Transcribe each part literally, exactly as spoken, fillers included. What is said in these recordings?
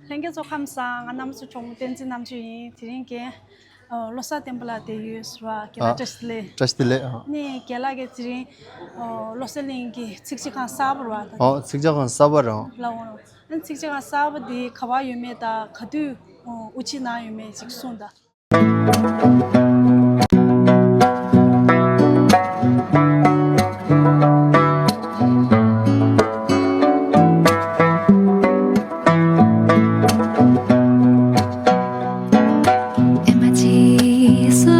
ལྷན་རྒྱས་ཚོ་ཁམས་བཟང་། ང་རྣམ་པ་ཚོ་གྲོགས་མོ་བསྟན་འཛིན་རྣམ་དཔྱོད་ཡིན། དེ་རིང་གི་ཨ་བློ་བཟང་བསྟན་པ་ལགས་བསྡད་ཡོད་ཟེར་བ། རྒན་ལགས། ཨ། བཀྲ་ཤིས་བདེ་ལེགས། བཀྲ་ཤིས་བདེ་ལེགས། ཨ། ནི་རྒན་ལགས་ཀྱིས་དེ་རིང་ཨ་བློ་གསལ་གླིང་གི་ཚིག་ཇི་ཁང་གསར་པ་རེད་བ། ད། ཨོ། ཚིག་ཇ་ཁང་གསར་པ་རེད། ཨོ། ལགས་འོང་། ཨ་ནི་ཚིག་ཇ་ཁང་གསར་པ་འདི་ག་པར་ཡོད་མེད་དང་ག་དུས་ཨ་དབུ་འབྱེད་གནང་ཡོད་མེད་ཅིག་གསུངས་དང་། ཨེ་མ་ཅི་སོ་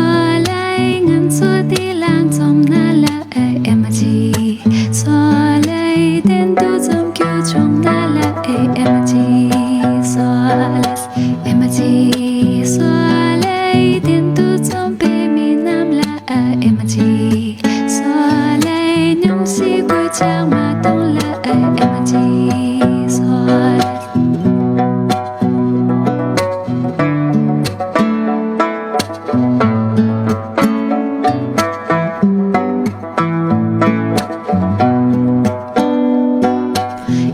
ལའི་ང་ཚོ་འདི་ལ་འཛོམས་ན་ལ། ཨེ་མ་ཅི་སོ་ལའི་གཏན་དུ་འཛོམས་རྒྱུ་བྱུང་ན་ལ། ཨེ་མ་ཅི་སོ་ལ། ཨེ་མ་ཅི་སོ་ལའི་གཏན་དུ་འཛོམས་པའི་མི་རྣམས་ལ། ཨེ་མ་ཅི་སོ་ལའི་སྙུང་གཞི་གོད་ཆག་མ་གཏོང་ལ། ཨེ་མ་ཅི་སོ་ལ།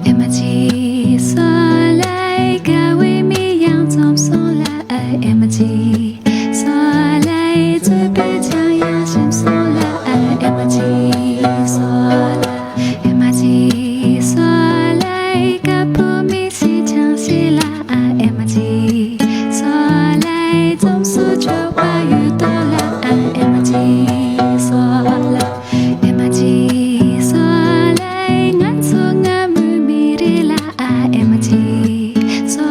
ཨེ་མ་ཅི་སོ་ལའི་དགའ་བའི་མི་ཡང་འཛོམས་སོང་ལ། ཨེ་མ་ཅི་སོ་ལའི་རྩོད་པའི་ཆང་ཡང་ཞིམ་སོང་ལ། ཨེ་མ་ཅི་སོ་ལ། ཨེ་མ་ཅི་སོ་ལའི་དཀར་པོ་མི་ཞིག་ཆང་ཞིག་ལ། ཨེ་མ་ཅི་སོ་ལའི་འཛོམས་སུ་ཆོག་པ་ཡོད་དོ་ལ། ཨེ་མ་ཅི་སོ་ལ། ཨེ་མ་ཅི་སོ་ལའི་ང་ཚོ་སྔ་མོའི་མི་རེད་ལ། ཨེ་མ་ཅི་སོ་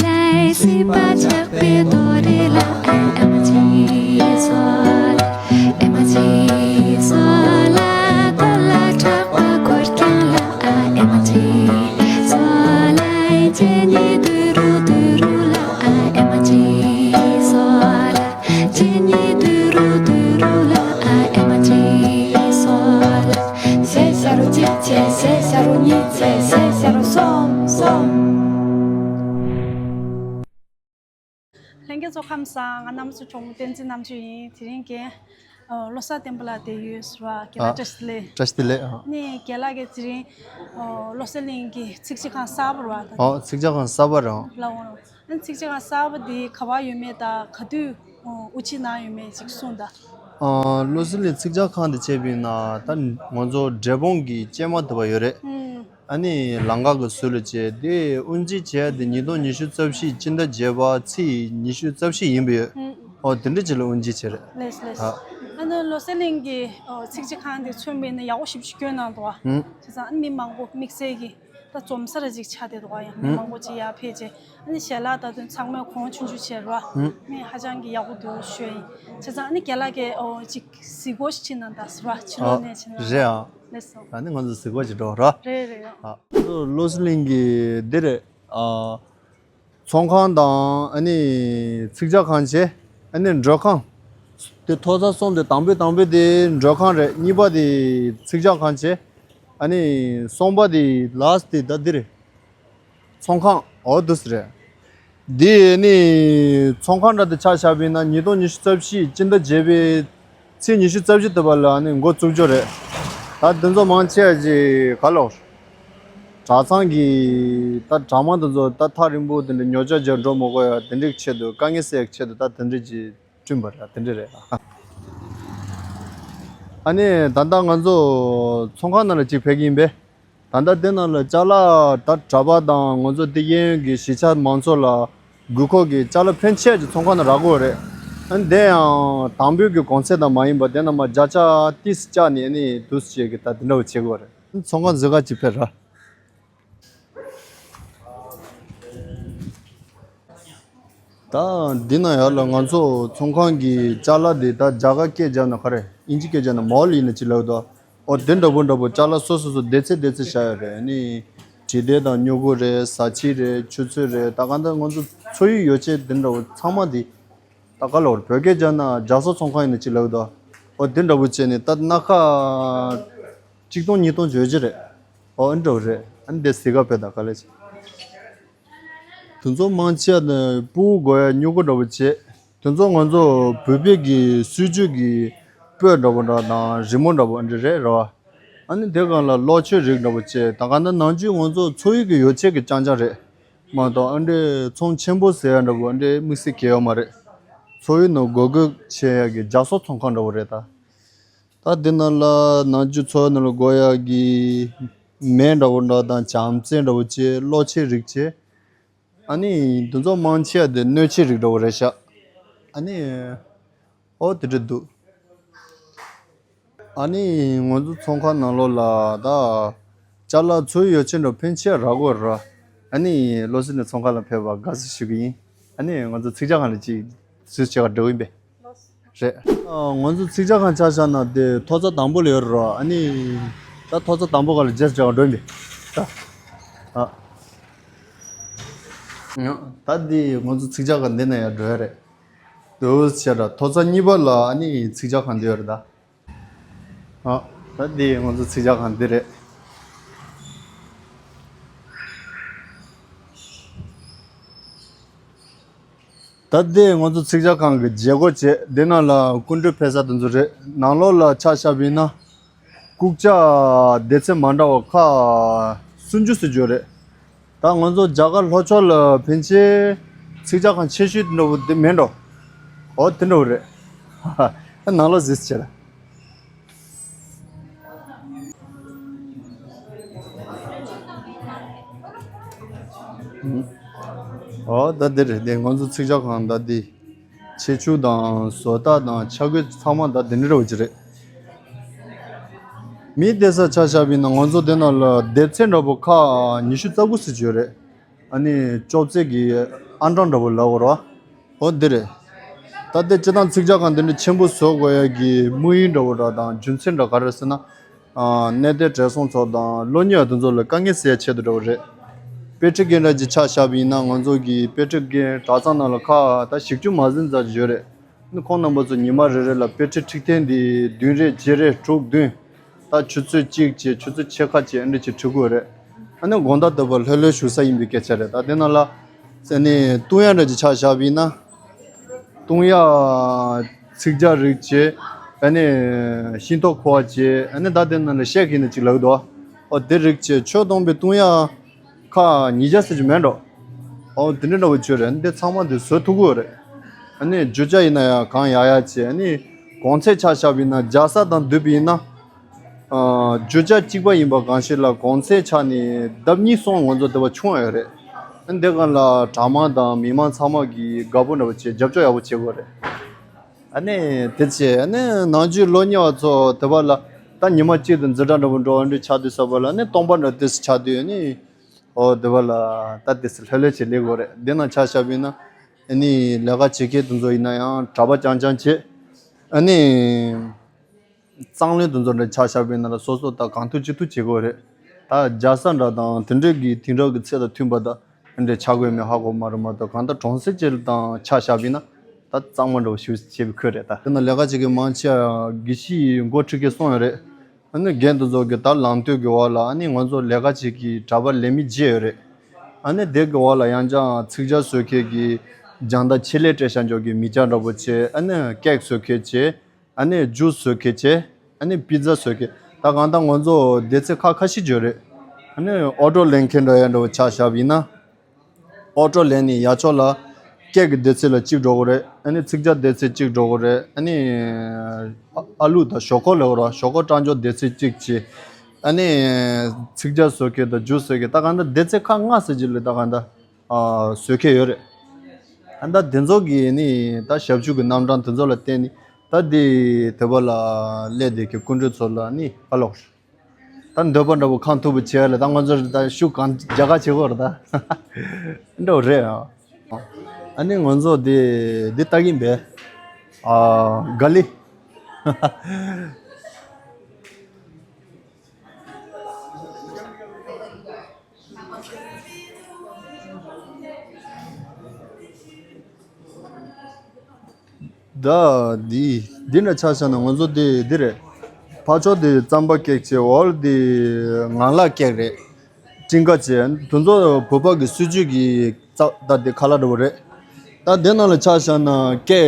ལའི་སྲིད་པ་ཆགས་པའི་རྡོ་རེད་ལ། ཨེ་མ་ཅི་སོ་ལ། ཨེ་མ་ཅི་སོ་ལ། རྡོ་ལ་གྲགས་པ་འཁོར་རྐྱང་ལ། ཨེ་མ་ཅི་སོ་ལ། ཅེ་ནི་དུ་རུ་དུ་རུ་ལ། ཨེ་མ་ཅི་སོ་ལ། གཅིག་གཉིས་དུ་རུ་དུ་རུ་ལ། ཨ། ཨེ་མ་གཅིག་སོ་ལ། ཞེ་ཤ་རུ་གཅིག་བྱས། ཞེ་ཤ་རུ་གཉིས་བྱས། ཞེ་ཤ་རུ་གསུམ་གསུམ། ལྷན་རྒྱས་ཚོ་ཁམས་བཟང་། ང་རྣམ་པ་ཚོ་གྲོགས་མོ་བསྟན་འཛིན་རྣམ་དཔྱོད་ཡིན། དེ་རིང་གི་ཨ། བློ་བཟང་བསྟན་པ་ལགས་བསྡད་ཡོད་ཟེར་བ། རྒན་ལགས། ཨ། བཀྲ་ཤིས་བདེ་ལེགས། བཀྲ་ཤིས་བདེ་ལེགས། ཨ། ནི་རྒན་ལགས་ཀྱིས་དེ་རིང་ཨ། བློ་གསལ་གླིང་གི་ཚིག་ཇི་ཁང་གསར་པ་རེད་བ། ད། ཨོ། ཚིག་ཇ་ཁང་གསར་པ་རེད། ཨོ། ལགས་འོང་། ཨ་ནི་ཚིག་ཇ་ཁང་གསར་པ་འདི་ག་པར་ཡོད་མེད་དང་ག་དུས་ཨ། དབུ་འབྱེད་གནང་ཡོད་མེད་ཅིག་གསུངས་དང་། ཨ། བློ་གསལ་གླིང་ཚིག་ཇ་ཁང་དེ་བྱས་པ་ཡིན་ན། ད་ང་ཚོ་འབྲས་སྤུངས་ཀྱི་སྐྱེས་མ་ཐུབ་པ་ཡོད་རེད། ཨུམ། ཨ་ནི་ལམ་ཁ་གི་ཟུར་ལ་བྱས། དེ་དབུ་འབྱེད་བྱས་དེ་ཉིས་སྟོང་ཉི་ཤུ་རྩ་བཞི་སྤྱི་ཟླ་བརྒྱད་པ་ཚེས་ཉི་ཤུ་རྩ་བཞི་ཡིན་པ་ཡོད། ཨུམ། ཨོ། དེ་འདྲ་ཅིག་ལ་དབུ་འབྱེད་བྱས་རེད། ལགས་ལགས། ཨ། ཨ་ནི་བློ་གསལ་གླིང་གི་ཨོ། ཚིག་ཇ་ཁང་དེ་མཚོན་པ་ཡིན་ན་ཡག་པོ་ཞེ་པོ་ཅིག་བསྐྱོན་གནང་འདུག་ཨ། ཨུམ། བྱས་ཙང་ཨ་ནི་མི་མང་པོ་དམིགས་བསལ་གྱི་ད་འཛོམས་ས་ར་ཅིག་ཆགས་བསྡད་འདུག་ཨ། ཡང་མི་ཨུམ། མང་པོ་ཅིག་ཡར་ཕེབས་བྱས། ཨ་ནི་ཞལ་ལག་ད་དུང་ཚང་མས་གོང་ཆུང་ཆུང་བྱས་ར། ཨུམ། མི་ཧ་ཅང་གི་ཡག་པོ་འདུག་ཞུ་ཡ་ཡིན། བྱས་ཙང་ཨ་ནི་རྒན་ལགས་ཀྱིས་ཨོ་ཅིག་གཟིགས་སྐོར་ཞིག་ཕྱིན་གནང་དང་ཟེར་བ། ཕྱི་ལོགས་ཨ། ནས་ཕྱིན་གནང་། རེད་ཨ། ལགས་སོ། ཨ་ནི་ང་ཚོ་གཟིགས་སྐོར་ཅིག་འགྲོ་ར། རེད་རེད། ཨ། ང་ཚོ་བློ་གསལ་གླིང་གི་འདི་རེད། ཨ། ཚོང་ཁང་དང་ཨ་ནི་ཚིག་ཇ་ཁང་བྱས། ཨ་ནི་མགྲོན་ཁང་། དེ་ཐོག་ས་གསུམ་དེ། དང་པོའི་དང་པོའི་དེ་མགྲོན་ཁང་རེད། གཉིས་པ་དེ་ཚིག་ཇ་ཁང་བྱས། ཨ་ནི་གསུམ་པ་དེ་ལཱསི་དེ་ད་འདི་རེད། ཚོང་ཁང་། ཨོ། འདུག་སེ་རེད། འདི་ནི་ཚོང་ཁང་འདྲ་དེ་ཆ་བཞག་པ་ཡིན་ན། ཉིས་སྟོང་ཉི་ཤུ་རྩ་བཞི་སྤྱི་ཟླ་བརྒྱད་པའི་ཚེས་ཉི་ཤུ་རྩ་བཞི་དེ་བར་ལ་ནི་འགོ་བཙུགས་རྒྱུ་རེད། ད་དེ་ཚོ་མང་ཆེ་བ་ཅིག་ག་ལོར་གྲྭ་ཚང་གི་ད་གྲྭ་མང་དེ་ཚོ་ད་ཐག་རིང་པོ་དེ་འདྲ་ཉོ་ཆ་རྒྱག་འགྲོ་མི་དགོས་ཡ། དེ་འདྲའི་ཆེད་དུ། དཀའ་ངལ་སེལ་ཡག་ཆེད་དུ་ད་དེ་འདྲ་ཅིག་བསྐྲུན་པ་རེད། དེ་འདྲ་རེད། ཨ་ནི་ད་ལྟ་ང་ཚོ་ཚོང་ཁང་ནང་ལ་ཅིག་ཕེབས་ཀྱི་ཡིན་པས། ད་ལྟ་དེ་ནང་ལ་ཅ་ལག་ད་གྲྭ་པ་དང་ང་ཚོ་དེ་གཡས་གཡོན་གྱི་གཞིས་ཆགས་མང་ཚོགས་ལ་དགོས་མཁོ་གི་ཅ་ལག་ཕོན་ཆེ་ཅིག་ཚོང་ཁང་ནང་རག་གི་ཡོད་རེད། ཨ་ནི་དེ་ཡང་དང་པོའི་གི་གོང་ཚད་དང་མ་ཡིན་པ། དེ་ནང་མར་བརྒྱ་ཆ་ཏོག་ཙམ་བཅག་ནས། ཨ་ནི་འདུག་སེ་བྱས་ཀྱི་ད་དེ་འདྲ་བོ་བྱེད་ཀྱི་ཡོད་རེད། ཨ་ནི་ཚོང་ཁང་གཟིགས་ག་ཅིག་ཕེབས་ར། ད་འདི་ན་ཡར་ལ་ང་ཚོ་ཚོང་ཁང་གི་ཅ་ལག་འདི་ད་རྒྱ་གར་སྐད་བརྗོད་ན་ག་རེ། ཨིན་ཇི་སྐད་བརྗོད་ན་མོལ་ཡིན་ན་ཅིག་ལབ་འདུག། ཨོ། དེ་འདྲ་པོ་འདྲ་པོ་ཅ་ལག་སོ་སོ་སོ་སྡེ་ཚན་སྡེ་ཚན་བཞག་ཡོད་རེད། ཨ་ནི་བྲིས་དེབ་དང་སྨྱུ་གུ་རེད། ཟ་ཆས་རེད། ཆུ་ཚོད་རེད། ད་གང་ལྟར་ང་ཚོ་འཚོ་བའི་ཡོ་བྱད་དེ་འདྲ་པོ་ཚང་མ་འདི། ད་ག་ལབ་རེད། བོད་སྐད་བརྗོད་ན་རྒྱ་གསོ་ཚོང་ཁང་ཡིན་ན་ཅིག་ལབ་འདུག། ཨོ། དེ་འདྲ་པོ་བྱས་ནས་ད་སྣ་ཁ་གཅིག་སྟོང་ཉིས་སྟོང་ཡོད་ཀྱི་རེད། ཨོ། ཨ་འདྲ་པོ་རེད། ཨ་ནི་དེ་གཟིགས་ག་ཕེབས་དང་། ག་ལེ་བྱས། དེ་ཚོ་མང་ཆེ་བ་ནི་ཕྲུ་གུ་དགོས་ཡ་སྨྱུ་གུ་འདྲ་པོ་བྱས། དེ་ཚོ་ང་ཚོ་བོད་པའི་གི་སྲོལ་རྒྱུན་གྱི་སྤོས་འདྲ་པོ་འདྲ་དང་རི་མོ་འདྲ་པོ་འདི་རེད་ར། ཨ་ནི་དེ་སྒང་ལ་གློག་མཆོད་རིགས་འདྲ་པོ་བྱས། ད་ག་ནང་ནང་ཆོས་ང་ཚོ་འཚོ་བའི་གི་ཡོ་བྱད་ཀྱི་རྐྱང་རྐྱང་རེད། མ་གཏོགས་ཨ་འདྲའི་ཚོང་ཆེན་པོ་ཟེར་ཡ་འདྲ་པོ་ཨ་འདྲའི་དམིགས་བསལ་གང་ཡོད་མ་རེད། འཚོ་བའི་ནང་དགོས་མཁོ་ཆེ་ཡ་གི་རྒྱ་སོག་ཚོང་ཁང་འདྲ་པོ་རེད་ད། ད་འདི་ནང་ལ་ནང་ཆོས་འཚོ་བའི་ནང་ལ་དགོས་ཡ་གི་མེ་འདྲ་པོ་འདྲ་དང་བྱམས་བརྩེ་འདྲ་པོ་བྱས་གློ་ཆས་རིགས་བྱས། ཨ་ནི་འདི་ཚོ་མང་ཆེ་བ་དེ་སྣོད་ཆས་རིགས་འདྲ་པོ་རེད་ཤག་ཨ་ནི། ཨོ་དེ་འདྲ་འདུག་ཨ་ནི་ང་ཚོ་ཚོང་ཁང་ནང་ལོགས་ལ་ད་ཅ་ལག་འཚོལ་ཡོ་ཆེན་འགྲོ་ཕན་ཆད་རག་གོ་ར། ཨ་ནི་བློ་སེང་ནས་ཚོང་ཁང་ལ་ཕེབས་པ་དགའ་བསུ་ཞུ་གི་ཡིན། ཨ་ནི་ང་ཚོ་ཚིག་ཇ་ཁང་ལ་ཅིག་ཟུར་བྱེད་ག་འགྲོ་ཡིན་པས། རེད། ཨ་ང་ཚོ་ཚིག་ཇ་ཁང་ཆ་བཞག་ན་དེ་ཐོག་རྩེག་དང་པོ་ལ་ཡོད་ར། ཨ་ནི་ད་ཐོག་རྩེག་དང་པོ་ག་ལ་རྗེས་བྱེད་ག་འགྲོ་ཡིན་པས། ད་ཨ་ད་དེ་ང་ཚོ་ཚིག་ཇ་ཁང་འདི་ན་ཡང་འགྲོ་ཡ་རེད། དུ་ཆེ་དྲག་ཐོག་རྩེག་གཉིས་པ་ལ་ཨ་ནི་ཚིག་ཇ་ཁང་འདི་ཡོད་རེད་ད། ཨ་ད་འདི་ང་ཚོ་ཚིག་ཇ་ཁང་འདི་རེད། ད་འདི་ང་ཚོ་ཚིག་ཇ་ཁང་གི་བྱེད་སྒོ་བྱེད་འདི་ནང་ལ་སྐུ་མགྲོན་ཕེབས་ས་དེ་ཚོ་རེད། ནང་ལོགས་ལ་ཆ་བཞག་པ་ཡིན་ན་ལྐུགས་ཇ་སྡེ་ཚན་མ་འདྲ་བ་ཁག་སུམ་ཅུ་ཙམ་ཡོད་རེད། ད་ང་ཚོ་རྒྱ་གར་ལྷོ་ཕྱོགས་ལ་ཕན་ཆད་ཚིག་ཇ་ཁང་ཆེ་ཤོས་འདྲ་བོ་འདི་མིན་འགྲོ། འོ་དེ་འདྲ་བོ་རེད། ནང་ལོགས་གཟིགས་བྱེད་ལ། འོ་ད་འདི་རེད། འདི་ང་ཚོ་ཚིག་ཇ་ཁང་ད་འདི། ཆེ་ཆུང་དང་བཟོ་ལྟ་དང་ཆ་བགོས་ཚང་མ་ད་དེ་འདྲ་འདྲ་བོ་ཅིག་རེད། མི་བསྡད་ས་ཆ་བཞག་པ་ཡིན་ན་ང་ཚོ་དེ་ནང་ལ་སྡེ་ཚན་འདྲ་པོ་ཁག་ཉི་ཤུ་རྩ་དགུ་ཙམ་ཡོད་རེད། ཨ་ནི་ཅོག་ཙེ་གི་ཨང་གྲངས་འདྲ་པོ་ལབ་དགོས་རེད་བ། འོ་འདི་རེད། ད་ལྟའི་སྤྱིར་བཏང་ཚིག་ཇ་ཁང་འདི་འདྲ་ཆེན་པོ་བཟོ་དགོས་ཡ་གི་དམིགས་ཡུལ་འདྲ་པོ་འདྲ་དང་རྒྱུ་མཚན་འདྲ་ག་རེ་རེད་ཟེར་ན། ཨ་གནས་སྡོད་བགྲེས་སོང་ཚོ་དང་སློབ་གཉེར་བ་དེ་ཚོ་ལ་དཀའ་ངལ་སེལ་ཡ་ཆེད་དུ་འདྲ་པོ་རེད། དཔེ་ཁྲིད་དགེ་འདྲ་ཅིག་ཆ་བཞག་པ་ཡིན་ན་ང་ཚོ་གི་དཔེ་ཁྲིད་དགེ་གྲྭ་ཚང་ནང་ལ་ཁག་ད་བཞི་བཅུ་མ་ཟིན་ཙམ་ཅིག་ཡོད་རེད། ནི་ཁོང་རྣམ་པ་ཚོ་ཉི་མ་རེ་རེ་ལ་དཔེ་ཁྲིད་ཁྲིད་ཐེངས་འདི་བདུན་རེ་བརྒྱད་རེ་དྲུག་བདུན། ད་ཆུ་ཚོད་གཅིག་བྱས་ཆུ་ཚོད་ཕྱེད་ཀ་བྱས་ཨ་འདྲ་ཅིག་ཁྲིད་དགོས་རེད། ཨ་ནི་དགོང་དག་དེ་བ་ལྷོད་ལྷོད་བཞུགས་ས་ཡིན་པའི་སྐད་ཆ་རེད། ད་དེ་ནང་ལ་ཨ་ནི་བཏུང་ཡག་འདྲ་ཅིག་ཆ་བཞག་པ་ཡིན་ན། བཏུང་ཡག་ཚིག་ཇ་རིགས་བྱས། ཨ་ནི་ཤིང་ཏོག་ཁུ་བ་བྱས། ཨ་ནི་ད་དེ་ནང་ལ་ཤེག་ཡིན་ན་ཅིག་ལབ་འདུག་ཨོ་དེ་རིགས་བྱས་ཁྱོན་བསྡོམས་པའི་བཏུང་ཡག་ཁག་ཉིས་བརྒྱ་ཙམ་ཅིག་མེད་འགྲོ། ཨོ་དེ་འདྲ་འདྲ་བོ་ཅིག་རེད། འདི་ཚང་མ་འདི་བཟོ་ཐུབ་ཀྱི་ཡོད་རེད། ཨ་ནི་རྒྱུ་ཆ་ཡིན་ན་ཡང་གང་ཡག་ཡག་བྱས། ཨ་ནི་གོང་ཚད་ཆ་བཞག་པ་ཡིན་ན་རྒྱལ་ས་དང་བསྡུར་བ་ཡིན་ན། ཨ་རྒྱུ་ཆ་གཅིག་པ་ཡིན་པ་གང་ཞིག་ལ་གོང་ཚད་ཆ་ནས་ལྡབ་གཉིས་གསུམ་ང་ཚོ་དེ་བ་ཆུང་བ་ཡོད་རེད། ཨ་ནི་དེ་གང་ལ་གྲྭ་མང་དང་མི་མང་ཚང་མ་གིས་དགའ་པོ་འདྲ་བོ་བྱས་རྒྱབ་སྐྱོར་ཡག་པོ་བྱེད་དགོས་རེད། ཨ་ནི་དེ་བྱས་ཨ་ནི་ནང་ཆོས་སློབ་གཉེར་བ་ཚོ་དེ་བ་ལ་ད་ཉི་མ་གཅིག་ཏུ་འཛིན་གྲྭ་འདྲ་པོ་འགྲོ་བ་འདྲ་ཆགས་དུས་ས་བ་ལ་ཨ་ནི་སྟོང་པ་འདྲ་དེ་ཆགས་དུས་ཨ་ནི། ཨོ་དེ་བ་ལ་ད་དེ་སི་ལྷོད་ལྷོད་བྱས་ལས་དགོས་རེད། འདི་ན་ཆ་བཞག་པ་ཡིན་ན་ཨ་ནི་ལས་ཀ་བྱེད་མཁན་དེ་ཚོ་ཡིན་ན་ཡང་གྲྭ་པ་རྐྱང་རྐྱང་བྱས། ཨ་ནི་གཙང་བློན་དེ་ཚོ་འདྲ་ཆ་བཞག་པ་ཡིན་ན་ལ་སོ་སོ་ད་གང་ཐུབ་ཅི་ཐུབ་བྱེད་དགོས་རེད། ད་རྒྱལ་ས་འདྲ་དང་དེ་འདྲའི་གི་དེང་རབས་ཀྱི་ཚད་དང་མཐུན་པ་ད་འདྲ་ཆགས་དགོས་མེད་ཧ་གོ་མ་རེད། མ་གཏོགས་གང་ལྟར་གྲོང་གསེབ་ཅིག་དང་ཆ་བཞག་པ་ཡིན་ན་ད་གཙང་མ་འདྲ་བོ་ཞིག་བྱེད་པའི་ཁུལ་རེད། ད་དེ་ན་ལས་ཀ་བྱེད་མཁན་མང་ཆེ་བ་དགེ་བཤེས་འགོ་ཁྲིད་མཁན་སོང་ཡོད་རེད། ཨ་ནི་རྒན་དེ་ཚོ་གི་ད་ལམ་སྟོན་གི་འོག་ལ་ཨ་ནི་ང་ཚོ་ལས་ཀ་བྱེད་ཀྱི་གྲྭ་པ་ལས་མི་བརྗེ་ཡོད་རེད། ཨ་ནི་དེ་གི་འོག་ལ་ཡང་ཅང་ཚིག་ཇ་བཟོ་མཁན་གི་རྒྱང་ལྟ་ཆེད་ལས་སྤྲད་བཞག་འཇོག་གི་མི་སྐྱ་འདྲ་པོ་བྱས། ཨ་ནི་ཀེག་བཟོ་མཁན་བྱས། ཨ་ནི་ཇུས་བཟོ་མཁན་བྱས། ཨ་ནི་པི་ཛ་བཟོ་མཁན། ད་གང་ལྟར་ང་ཚོ་སྡེ་ཚན་ཁག་ཁ་ཤས་ཡོད་རེད། ཨ་ནི་ཨོ་ཊོ་ལེན་མཁན་འདྲ་ཡང་འདྲ་པོ་ཆ་བཞག་པ་ཡིན་ན། ཨོ་ཊོ་ལེན་ནས་ཡར་ཕྱོགས་ལ་ཀེག་གི་སྡེ་ཚན་ལ་གཅིག་འགྲོ་གི་རེད། ཨ་ནི་ཚིག་ཇ་སྡེ་ཚན་གཅིག་འགྲོ་གི་རེད། ཨ་ནི་ཨ་ཨ་ལུ་དང་ཞོག་ཁོག་ལབ་དགོས་རེད་བ། ཞོག་ཁོག་སྐྲག་འཇོག་སྡེ་ཚན་གཅིག་བྱས། ཨ་ནི་ཚིག་ཇ་བཟོ་མཁན་དང་ཇུས་བཟོ་མཁན་ད་གང་ལྟར་སྡེ་ཚན་ཁག་ལྔ་ཟེར་གྱི་རེད། ད་གང་ལྟར་ཨ་བཟོ་མཁན་ཡོད་རེད། ཨ་ད་དེ་ཚོ་གི་ནི་ད་ཞབས་ཞུ་གི་རྣམ་གྲངས་དེ་ཚོ་ལ་བརྟེན་ནས་ད་དེ་དེ་བ་ལ་སླེབས་བསྡད་མཁན་སྐུ་མགྲོན་ཚོ་ལ་ནི་ཧ་ལོག་ད་འདོད་པ་འདྲ་པོ་ཁེངས་ཐུབ་པ་བྱས་ལ་ད་ང་ཚོ་ད་ཤུགས་གང་རྒྱག་ག་བྱེད་དགོས་རེད་ད། འདྲ་པོ་རེད་ཨ། ཨ་ནི་ང་ཚོ་འདི་འདི་ལྟ་གིན་པས། ཨ་ག་ལི། ད་འདི་འདི་འདྲ་ཆ་བཞག་ན་ང་ཚོ་འདི་འདི་རེད། ཕར་ཕྱོགས་འདི་རྩམ་པ་ཀེག་བྱས། འོག་འདི་ངང་ལག་ཀེག་རེད། སྤྲིན་ཀ་བྱས། དེ་ཚོ་བོད་པ་གི་སྲིད་ཇུས་ཀྱི་རྩ་ད་འདི་ཁ་ལག་འདྲ་པོ་རེད། ད་འདི་ནང་ལ་ཆ་བཞག་ན་ཀེག་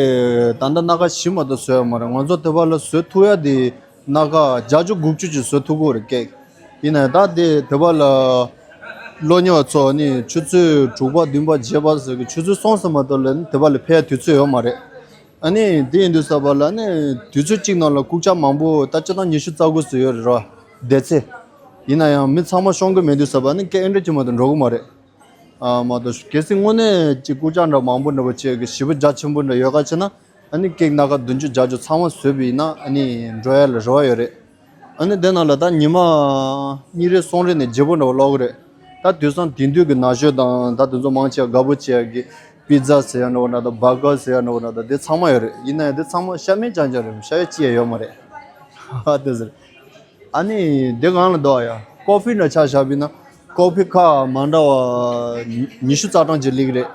ད་ལྟ་སྣ་ཁ་བཞི་མ་གཏོགས་བཟོ་ཡ་མ་རེད། ང་ཚོ་དེ་བ་ལ་བཟོ་ཐུབ་ཡ་དེ་སྣ་ཁ་བརྒྱད་ཅུ་དགུ་བཅུ་ཅིག་བཟོ་ཐུབ་ཀྱི་རེད་ཀེག་ཡིན་ན་ད་དེ་དེ་བ་ལ་ གློག་བརྙན་པ་ཚོ་ནི་ཆུ་ཚོད་དྲུག་པ་བདུན་པ་བརྒྱད་པ་ཟེར་གི་ཆུ་ཚོད་སོང་ཟིན་མ་གཏོགས་ལ་ནི་དེ་པ་ལ་ཕེབས་དུས་ཚོད་ཡོད་མ་རེད། ཨ་ནི་དེ་ཡིན་དུས་ས་པ་ལ་ནི་དུས་ཚོད་གཅིག་ནང་ལ་རྐུབ་ཀྱག་མང་པོ་ད་སྤྱིར་བཏང་ཉི་ཤུ་རྩ་དགུ་ཙམ་ཡོད་རེད་ར། བསྡད་ཚེ། ཡིན་ན་ཡང་མི་ཚང་མ་ཤོང་གི་མེད་དུས་ས་པ་ནི་སྐད་ཨེ་འདྲ་ཅིག་མ་གཏོགས་འགྲོ་གི་མ་རེད། ཨ་མ་གཏོགས་གལ་སྲིད་དངོས་གནས་ཀྱི་རྐུབ་ཀྱག་འདྲ་མང་པོ་འདྲ་པོ་བྱས་གི་ཞེ་པོ་རྒྱ་ཆེན་པོ་འདྲ་ཡོད་ག་བྱས་ན། ཨ་ནི་ཀེག་སྣ་ཁ་བདུན་ཅུ་བརྒྱད་ཅུ་ཚང་མ་བཟོས་པ་ཡིན་ན་ཨ་ནི་འགྲོ་ཡ་ལ་རེ་བ་ཡོད་རེད། ཨ་ནི་དེ་ནང་ལ་ད་ཉི་མ་གཉིས་རེ་གསུམ་རེ་ནས་བརྗེ་པོ་འདྲ་པོ་སློག་གི་རེད། ད་དུས་སང་དེང་དུས་ཀྱི་ན་གཞོན་དང་ད་དེ་ཚོ་མང་ཆེ་བ་དགའ་པོ་བྱེད་ཡ་གི་པི་ཛ་ཟེར་ཡ་འདྲ་པོ་འདྲ་དང་བར་གར་ཟེར་ཡ་འདྲ་པོ་འདྲ་དང་དེ་ཚང་མ་ཡོད་རེད། ཡིན་ན་ཡང་དེ་ཚང་མ་ཤ་མེད་རྐྱང་རྐྱང་རེད། ཤ་ཡ་ཅི་ཡ་ཡོད་མ་རེད། ཨ་དེ་ཟེར། ཨ་ནི་དེ་གང་ལ་འདུག་ཡ། ཀོ་ཕི་འདྲ་ཆ་བཞག་པ་ཡིན་ན་ཀོ་ཕི་ཁ་མ་འདྲ་བ་ཉི་ཤུ་རྩ་གྲངས་ཅིག་སླེབས་ཀྱི་རེད།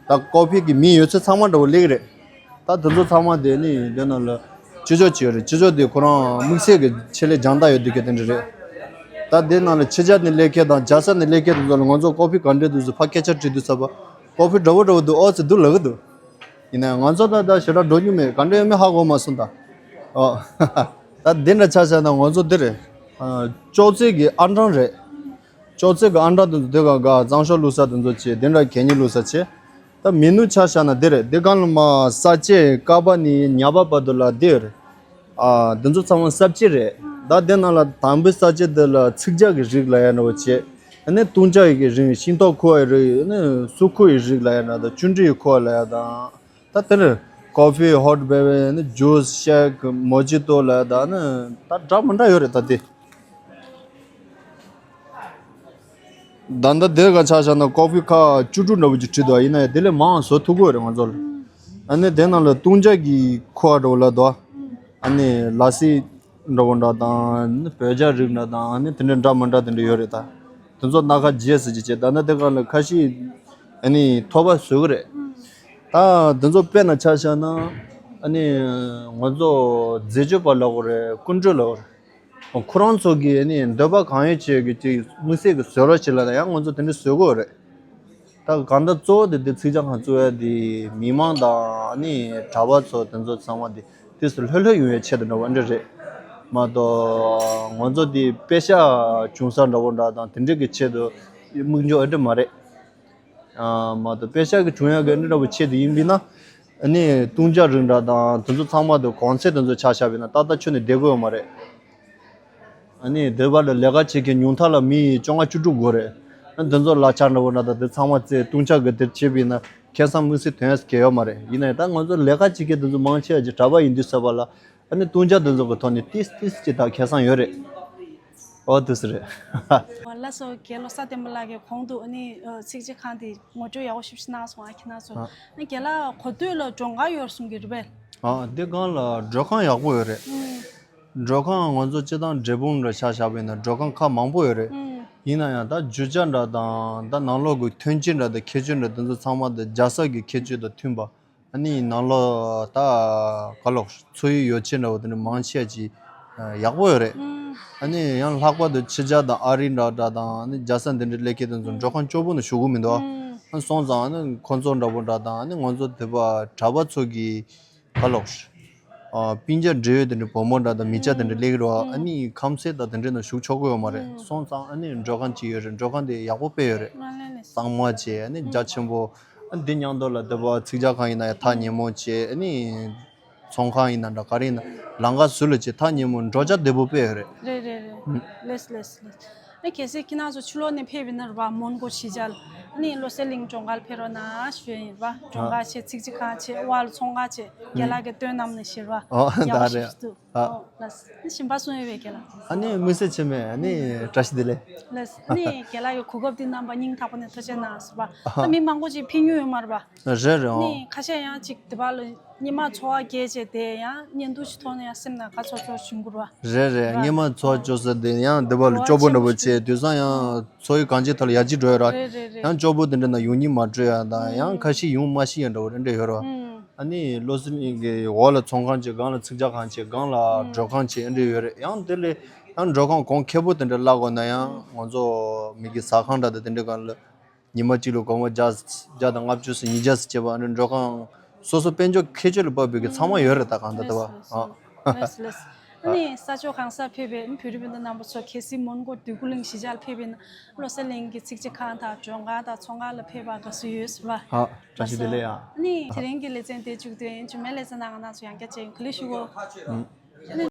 ད་ཀོ་ཕི་གི་མི་ཡོད་ཚད་ཚང་མ་འདྲ་པོ་སླེབས་ཀྱི་རེད། ད་དེ་ཚོ་ཚང་མ་དེ་ནི་དེ་ནང་ལ་སྤྱི་ཚོགས་ཅིག་ཡོད་རེད། སྤྱི་ཚོགས་དེ་ཁོ་རང་དམིགས་བསལ་གྱི་ཆེད་ལས་སྦྱང་བརྡར་ཡོད་དུས་ཀྱི་དེ་འདྲ་རེད། ད་དེ་ནང་ལ་ཕྱི་རྒྱལ་ནས་སླེབས་མཁན་དང་རྒྱལ་ས་ནས་སླེབས་མཁན་དེ་ཚོ་ལ་ང་ཚོ་ཀོ་ཕི་ག་འདྲས་འདུག་ཟེར་ཕར་སྐད་ཆ་དྲིས་དུས་ས་པ་ཀོ་ཕི་འདྲ་པོ་འདྲ་པོ་འདུག་ཨོ་ཙི་འདུག་ལབ་ཀྱི་འདུག་ཡིན་ན་ང་ཚོ་ད་ད་ཞེ་དྲག་འགྲོ་རྒྱུ་མེད། ག་འདྲ་ཡོད་མེད་ཧ་གོ་མ་སོང་ད། ཨོ། ད་འདི་འདྲ་ཆ་བཞག་ན་ང་ཚོ་འདི་རེད། ཨ། ཅོག་ཙེ་གི་ཨང་གྲངས་རེད། ཅོག་ཙེ་གི་ཨང་གྲངས་དེ་ཚོ་དེ་ག་ག་གཙང་ཤོག་བླུགས་ས་དེ་ཚོ་བྱས་དེ་འདྲ་གད་སྙིགས་བླུགས་ས་བྱས། ད་མི་ནུ་ཆ་བཞག་ན་འདི་རེད། འདི་གང་ལ་མ་ས་བཅད་ཀ་པ་ནས་ཉ་པ་བར་དུ་ལ་འདི་ཡོད་རེད། ཨ། འདི་ཚོ་ཚང་མ་ས་བཅད་རེད། ད་དེ་ནང་ལ་དང་པོའི་ས་བཅད་འདི་ལ་ཚིག་ཇ་གི་རིགས་ལབ་ཡ་འདྲ་པོ་བྱས། ཨ་ནི་བཏུང་བྱ་ཡི་གི་རིགས་ཤིང་ཏོག་ཁུ་བའི་རིགས། ཨ་ནི་སུ་ཁུ་ཡི་རིགས་ལབ་ཡ་འདྲ་དང་ཅུ་འབྲི་ཡི་ཁུ་བ་ལབ་ཡ་དང་། ད་དེ་ནི་ཀོ་ཕི་ཧོ་ཊི་བེ་བེ་ནི་ཇུས་ཤེག་མོ་ཇི་ཏོ་ལ་ད་ནི་ད་འདྲ་མི་འདྲ་ཡོད་རེད་ད་དེ། ད་ལྟ་དེ་ག་ཆ་བཞག་ན་ཀོ་ཕི་ཁ་བཅུ་དྲུག་འདྲ་པོ་ཅིག་བྲིས་འདུག་ཡིན་ན་ཡང་དེ་ལས་མང་བཟོ་ཐུབ་ཀྱི་ཡོད་རེད་ང་ཚོ་ལ། ཨ་ནི་དེ་ནང་ལ་བཏུང་བྱ་གི་ཁུ་བ་འདྲ་པོ་ལ་འདུག་ཨ་ནི་ལ་སི་འདྲ་པོ་འདྲ་དང་ནི་བོད་ཇ་རིགས་འདྲ་དང་ཨ་ནི་དེ་འདྲ་འདྲ་མི་འདྲ་དེ་འདྲ་ཡོད་རེད་ད། དེ་ཚོ་སྣ་ཁ་རྗེས་ཟེར་གྱི་བྱས། ད་ནི་དེ་ག་ལ་ཁ་ཤས་ཨ་ནི་ཐོ་པ་བཟོ་གི་རེད། ད་དེ་ཚོ་དཔེར་ན་ཆ་བཞག་ན་ཨ་ནི་ང་ཚོ་མཛེས་དཔྱོད་པ་ལབ་དགོས་རེད། སྐུ་མགྲོན་ལབ་དགོས་རེད། ཁོ་རང་ཚོ་གི་ཨ་ནི་འདོད་པ་གང་ཡོད་བྱས་གི་ཅིག་དམིགས་བསལ་གི་བཟོ་རོགས་བྱེད་ལབ་ན་ཡང་ང་ཚོ་དེ་འདྲ་བཟོ་དགོས་རེད། ད་གང་ལྟར་གཙོ་བོ་དེ་དེ་ཚིག་ཇ་ཁང་བཙུགས་ཡ་དེ་མི་མང་དང་ཨ་ནི་གྲྭ་པ་ཚོ་དེ་ཚོ་ཚང་མ་དེ་དུས་སུ་ལྷོད་ལྷོད་ཡོང་བའི་ཆེད་དུ་འདྲ་པོ་འདྲ་རེད་མ་གཏོགས་ང་ཚོ་དེ་པེ་ཤ་བྱུང་ས་འདྲ་པོ་འདྲ་དང་དེ་འདྲ་གི་ཆེད་དུ་དམིགས་འཇོག་ཨེ་འདྲ་མ་རེད། ཨ་མ་གཏོགས་པེ་ཤ་གི་བྱུང་ཡ་གི་འདྲ་པོ་ཆེད་དུ་ཡིན་པས་ན། ཨ་ནི་བཏུང་བྱ་རིགས་འདྲ་དང་དེ་ཚོ་ཚང་མ་དེ་གོང་ཚད་དེ་ཚོ་ཆ་བཞག་པས་ན་ཏག་ཏག་ཁྱོན་ནས་བསྡད་དགོས་ཡོད་མ་རེད། ཨ་ནི་དེ་བར་ལ་ལས་ཀ་བྱེད་མཁན་ཉུང་མཐའ་ལ་མི་བཅོ་ལྔ་བཅུ་དྲུག་དགོས་རེད། ཨ་དེ་ཚོ་ལག་ཆ་འདྲ་པོ་འདྲ་དང་དེ་ཚང་མ་རྩེ་བཏུང་བྱ་གི་དེ་བྱེད་པས་ན་ཁེ་བཟང་དམིགས་བསལ་ཐོན་ཡ་གལ་ཡོད་མ་རེད། ཡིན་ན་ཡང་ད་ང་ཚོ་ལས་ཀ་བྱེད་མཁན་དེ་ཚོ་མང་ཆེ་བ་ཅིག་གྲྭ་པ་ཡིན་དུས་ས་པ་ལ། ཨ་ནི་བཏུང་བྱ་དེ་ཚོ་གི་ཐོག་ནས་ཏིས་ཏིས་ཅིག་ད་ཁེ་བཟང་ཡོད་རེད། ཨོ་དེ་སུ་རེད། ལགས་སོ་རྒན་བློ་བཟང་བསྟན་པ་ལགས་ཀྱིས་གོང་དུ་ཨ་ནི་ཚིག་ཇ་ཁང་དེ་ངོ་སྤྲོད་ཡག་པོ་ཞིག་གནང་སོང་ཨ་ཁྱེད་རང་ཚོ། ཨ་ནི་རྒན་ལགས་གོ་ཐོས་ལ་མགྲོན་ཁང་ཡོད་གསུང་གི་རེད་པས། ཨ་འདི་སྒང་ལ་མགྲོན་ཁང་ཡག་པོ་ཡོད་རེད། ཨུམ། མགྲོན་ཁང་ང་ཚོ་སྤྱི་བཏང་འབྲས་སྤུངས་འདྲ་ཆ་བཞག་པ་ཡིན་ན་མགྲོན་ཁང་ཁག་མང་པོ་ཡོད་རེད། ཨུམ། ཡིན་ན་ཡང་ད་རྒྱུ་ཆ་འདྲ་དང་ད་ནང་ལོགས་ཀྱི་ཐོན་སྐྱེད་འདྲ་དང་ཁྱད་ཆོས་འདྲ་དེ་ཚོ་ཚང་མ་དེ་རྒྱལ་ས་གི་ཁྱད་ཆོས་དང་མཐུན་པ། ཨ་ནི་ནང་ལོགས་ད་ག་ལོག་འཚོ་བའི་ཡོ་བྱད་འདྲ་བོ་དེ་འདྲ་མང་ཆེ་ཅིག་ཡག་པོ་ཡོད་རེད། ཨུམ། ཨ་ནི་ཡང་ལྷག་པར་དུ་ཕྱི་རྒྱལ་དང་ཨ་རི་འདྲ་འདྲ་དང་ཨ་ནི་རྒྱལ་ས་འདི་འདྲའི་སླེབས་མཁན་དེ་ཚོ་མགྲོན་ཁང་སྐྱོ་པོ་ནང་བཞུགས་གི་མི་འདུག་ཨ། ཨུམ། ཨ་སོང་ཙང་ཨ་ནི་ཁོང་ཚོ་འདྲ་བོ་འདྲ་དང་ཨ་ནི་ང་ཚོ་དེ་པ་གྲྭ་པ་ཚོ་གི་ག་ལོག་ཨ་སྤུན་ཀྱག་འབྲེལ་ཡོད་དེ་འདྲ་བུ་མོ་འདྲ་དང་མི་སྐྱ་དེ་འདྲ་སླེབས་ཀྱི་རེད་བ། ཨ་ནི་ཁམས་ཚན་དང་དེ་འདྲའི་ནང་བཞུགས་ཆོག་གི་ཡོད་མ་རེད། ཨུམ། སོང་ཙང་ཨ་ནི་མགྲོན་ཁང་ཅིག་ཡོད་རེད། མགྲོན་ཁང་དེ་ཡག་པོ་དཔེ་ཡོད་རེད། ཨ་ལེ་ལེ། གཙང་མ་བྱས་ཨ་ནི་རྒྱ་ཆེན་པོ། ཨ་འདི་མཉམ་དུ་ལ་དེ་པ་ཚིག་ཇ་ཁང་ཡིན་ན་ཡང་ཐག་ཉེ་མོ་བྱས། ཨ་ནི་ཚོང་ཁང་ཡིན་ན་འདྲ་ག་རེ་ཡིན་ན་ལམ་ཁ་ཟུར་ལ་བྱས་ཐག་ཉེ་མོ་འགྲོ་བྱ་བདེ་པོ་དཔེ་ཡོད་རེད། རེད་རེད་རེད། ལེས་ལེས་ལེས། ཨ་གལ་སྲིད་ཁྱེད་རང་ཚོ་ཕྱི་ལོགས་ནས་ཕེབས་པ་ཡིན་ན་རེད་བ། མོན་གྷོ་གཞིས་ཆགས་ལ་ཨ་ནི་བློ་གསལ་གླིང་མགྲོན་ཁང་ལ་ཕེབས་རོགས་གནང་ཞུ་ཡ་ཡིན་རེད་བ། མགྲོན་ཁང་བྱས་ཚིག་ཇ་ཁང་བྱས་དབར་ལ་ཚོང་ཁང་བྱས་རྒན་ལགས་ཀྱིས་སྟོན་གནང་ནས་ཞུ་རེད་བ། ཨོ་ཡག་པོ་ད་ཞིག་རེད། ཏུ། ཨ། ཨོ་ལགས། ཨ་ཞིམ་པ་གསུང་ཡོད་པས་རྒན་ལགས། ཨ་ནི་དམིགས་བསལ་ཆེ་མེད། ཨ་ནི་བཀྲ་ཤིས་བདེ་ལེགས། ལགས། ཨ་ནི་རྒན་ལགས་ཀྱི་གོ་སྐབས་འདི་གནང་བར་སྙིང་ཐག་པ་ནས་ཐུགས་རྗེ་གནང་ཟེར་བ། ཨ་ད་མི་མང་པོ་ཅིག་ཕེབས་མྱོང་ཡོད་མ་རེད་པ། རེད་རེད། ཨ་ཨོ་ནི་ཁ་ཤས་ཡང་ཅིག་དེ་པ་ལ་སྙེ་མ་ཚོར་བ་སྐྱེས་བྱས་དེ་ཡང་བརྙན་ཐུང་ཞིག་མཐོང་ན་ཡང་སེམས་ནང་དགའ་ཚོར་ཚོར་བྱུང་གི་རེད་བ། རེད་རེད། རེད་བ། སྙེ་མ་ཚོར་བ་ཨོ་སྐྱོ་ས་དེ་ཡང་དེ་པ་ལ་གོ་བ་སྐྱོ་པོ་ཆེན་འདྲ་པོ་པོ་ཅིག་ཅིག་དུས་སང་ཡང་ཚོར་བའི་གང་ཅིའི་ཐོག་ལ་ཡར་རྒྱས་འགྲོ་ཡོད་ར། རེད་རེད་རེད། ཡང་སྐྱོ་པོ་དེ་འདྲ་ན་ཡོང་སྙིང་མ་བྲོ་ཡ་དང་ཡང་ཁ་ཤས་ཡོང་མ་ཤེས་ཡ་འདྲ་པོ་རེ་འདྲ་ཡོད་ར། ཨ་ནི་བློ་སེང་གི་འོག་ལ་ཚོང་ཁང་བྱས། སྒང་ལ་ཚིག་ཇ་ཁང་བྱས། སྒང་ལ་མགྲོན་ཁང་བྱས། ཨེ་འདྲ་ཡོད་རེད། ཡང་དེ་ལས་ཡང་མགྲོན་ཁང་གོང་ཁེ་པོ་དེ་འདྲ་གླ་དགོས་ན་ཡང་ང་ཚོ་མི་གི་ཟ་ཁང་འདྲ་དང་དེ་འདྲ་སྒང་ལ་ཉི་མ་གཅིག་ལ་སྒོར་མོ་བརྒྱ་བརྒྱ་དང་ལྔ་བཅུ་ཙམ་ཉིས་བརྒྱ་ཙམ་བྱས་པ། ཨ་ནི་མགྲོན་ཁང་སོ་སོ་དཔལ་འབྱོར་ཁྱད་ཆོས་ལ་དཔག་པའི་གི་ཚང་མ་ཡོད་རེད། ད་གང་ལྟར་དེ་བ། ཨ། ལགས་ལགས། ཨ་ནི་ས་ཕྱོགས་གང་སར་ཕེབས་པའི་བོད་རིགས་སྤུན་ཟླ་རྣམ་པ་ཚོ། གལ་སྲིད་མོན་གྷོ་འདོད་རྒུ་གླིང་གཞིས་ཆགས་ལ་ཕེབས་པ་ཡིན་ན་བློ་གསལ་གླིང་གི་ཚིག་ཇ་ཁང་དང་མགྲོན་ཁང་དང་ཚོང་ཁང་ལ་ཕེབས་པར་དགའ་བསུ་ཡོད་ཟེར་བ། ཧ། བཀྲ་ཤིས་བདེ་ལེགས་ཨ། ཨ་ནི་དེ་རིང་གི་ལེ་ཚན་དེ་མཇུག་བསྡུ་ཡིན། རྗེས་མའི་ལེ་ཚན་ནང་ང་རང་ཚོ་ཡང་བསྐྱར་མཇལ་ཡོང་། ག་ལེ་ཞུ་གོ། ཨ་ནི་